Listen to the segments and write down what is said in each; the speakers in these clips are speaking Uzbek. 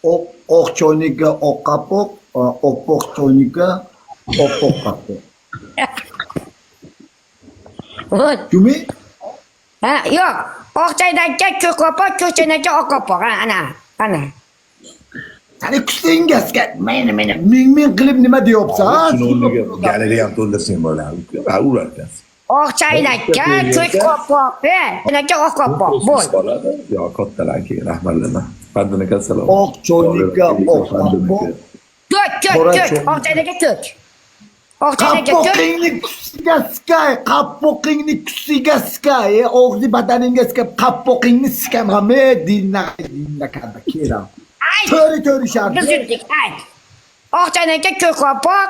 Oq choynakka oq qapoq, oppoq choynakka oppoq qapoq. Bo'l. Shumi? Ha, yo'q. Oq chaynakka ko'k qopoq, ko'k chaynakka oq qopoq. Ha, ana, ana. Sani kusinga meni meni ming ming qilib nima deyapsan? Ha? Shuni o'rniga galereya ham to'ldirsang bo'ladi. Ha, urar ekansiz. Oq chaynakka ko'k qopoq, chaynakka oq qopoq. Bo'l. Qoladi. Yo, kattalar keyin rahmatlarman. Fardin aka salom. Oq choynakka oq qopoq. Ko'k, ko'k, Qora ko'k. choynak. Oq chaynakka ko'k. Oq chaynakka ko'k. Qappoqingni kusiga sikay, qappoqingni kusiga sikay, og'zi badaningga sikay, qappoqingni sikam me dinna dinna kada keram. Ayt. To'ri to'ri shart. Biz yutdik, ayt. Oq chaynakka ko'k qopoq,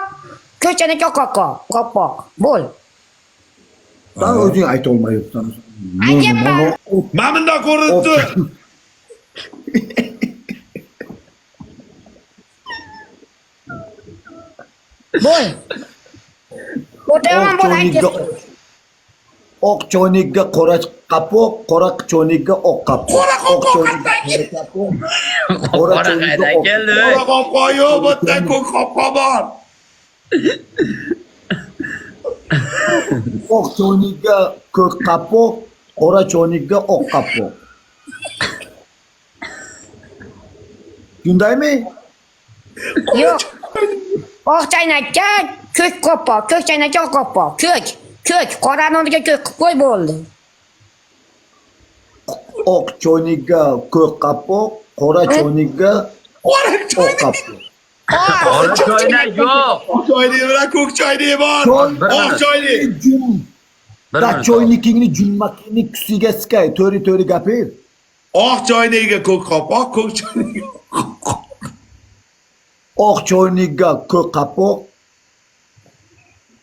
ko'k chaynakka oq qopoq. Qopoq. Bo'l. San o'zing ayta olmayapsan. Aytyapman. Mana bundoq ko'rinib tur. Bo'l. O'taman Oq bo'l choynakka ayt. oq choynakka qora qapoq, qora choynakka oq qapoq. Qora Oq qopoq choynakka qora qapoq. Qora Qora choynakka qaydan oq keldi? Qora qopqon yo'q, bu yerda ko'k qopqon bor. Oq choynakka ko'k qapoq, qora choynakka oq qapoq. Shundaymi? Yo'q. Oq chaynakka ko'k qopoq, ko'k chaynakka oq qopoq. Ko'k, ko'k, qorani o'rniga ko'k qilib qo'y bo'ldi. Oq choynakka ko'k qapoq, qora choynakka Qora oq choynak. qapoq. Qora choynak yo'q. Oq choynak bilan ko'k choynak bor. Choy- Oq choynak. Jum. Bir Da minut. choynakingni jummakingni kusiga sikay, to'ri to'ri gapir. Oq choynakka ko'k qopoq, ko'k choynakka oq qopoq. Oq choynakka ko'k qapoq,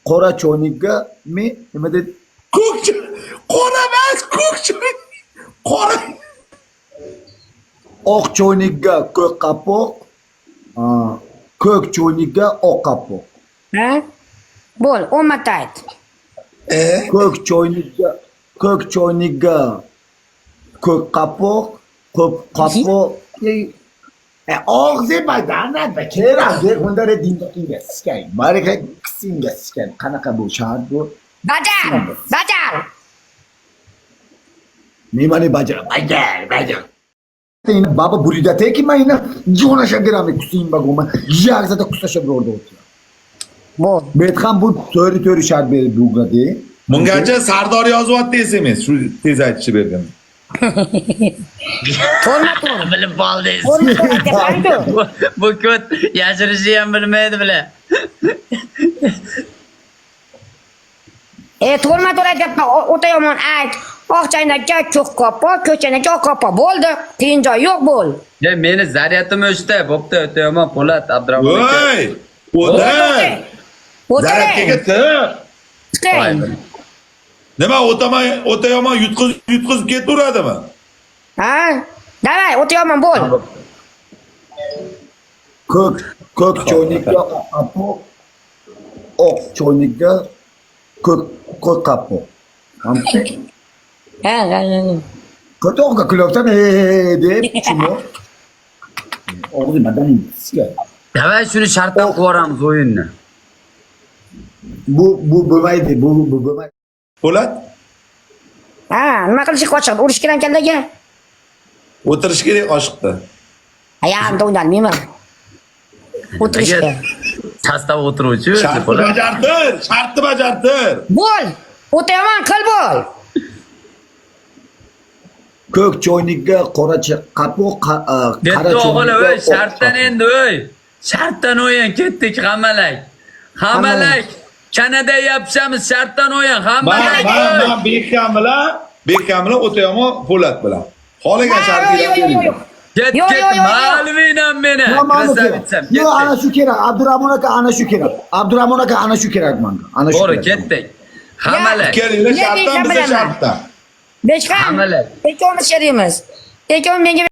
qora choynakka mi nima dedi? Ko'k qora emas, ko'k choynak. Qora. Oq choynakka ko'k qapoq, ko'k choynakka oq qapoq. Ha? Bo'l, 10 marta ayt. Ko'k choynakka ko'k choynakka ko'k qapoq, ko'k qapoq. Og'zi badana da kerak, unda dindakinga sikay. Baraka kisinga sikay. Qanaqa bu shart bu? Bajar, bajar. Nimani bajar? Bajar, bajar. Ina baba burida ki ma ina jonasha girami kusin baguma. Yagzada kusasha birorda o'tira. Bo'l. Betxan bu to'ri to'ri shart berdi buga de. Bungacha Sardor yozyapti SMS, shu tez aytishib bergan. To'rma to'g'ri. Bilib qoldingiz. To'rma to'g'ri aytyapman-ku. Bu ko't yashirishni ham bilmaydi bular. To'rma to'g'ri aytyapman. O'ta yomon ayt. Oq chaynakka ko'k qopoq, ko'k chaynakka oq qopoq. Bo'ldi. Qiyin joyi yo'q, bo'l. Ya meni zaryatim o'chdi. Bo'pti, o'ta yomon Po'lat Abdurahmon aka. Voy! O'tir. O'tiring. Zaryadga tiq. Chiqing. Nima o'taman, o'ta yomon yutqizib yutqizib ketaveradimi? Ha? Davay, o'ta yomon bo'l. Ko'k ko'k choynakka oq qapoq, oq choynakka ko'k ko'k qapoq. Ha, ha, ha. Ko'toqqa kulyapsan, deb shuni. Og'zi badaning sikay. Davay shuni shartdan qilib yuboramiz o'yinni. Bu bu bo'lmaydi, bu bu bo'lmaydi. Po'lat, Ha, nima qilish qochiq? Urush kerak kallaga. o'tirish kerak oshiqda. Ha, endi o'ynalmayman. O'tirishga. Sostav o'tiruvchi o'zi Shartni Po'lat. bajartir, shartni bajartir. Bo'l. O'ta yomon qil bo'l. Ko'k choynakka qora qapoq, qara Ketdi o'g'lim, choynakka ey, oq shartdan qapoq. endi, ey. Shartdan o'yin ketdik hammalak. Hammalak. Kanada yapishamiz, shartdan o'yin Man hammalak. man man Bekam bilan, Bekam bilan o'ta yomon Po'lat bilan. Xohlagan Ha, shartinglarni yo'q, yo'q, beringlar. yo'q. Ket Yo'q, ket, yo'q, yo'q, yo'q. ma'luminam meni. Yo, mana shu kerak. Krasavitsam, Yo, ana ketdik. shu kerak. Abdurahmon aka ana shu kerak. Abdurahmon aka ana shu kerak manga. Ana shu To'g'ri, kerak. ketdik. Hammalak. Kelinglar Ne shartdan deysan biza bilaman. shartdan. Bechqan. Hammalak. Ikkovimiz sherimiz. Ikkovimiz menga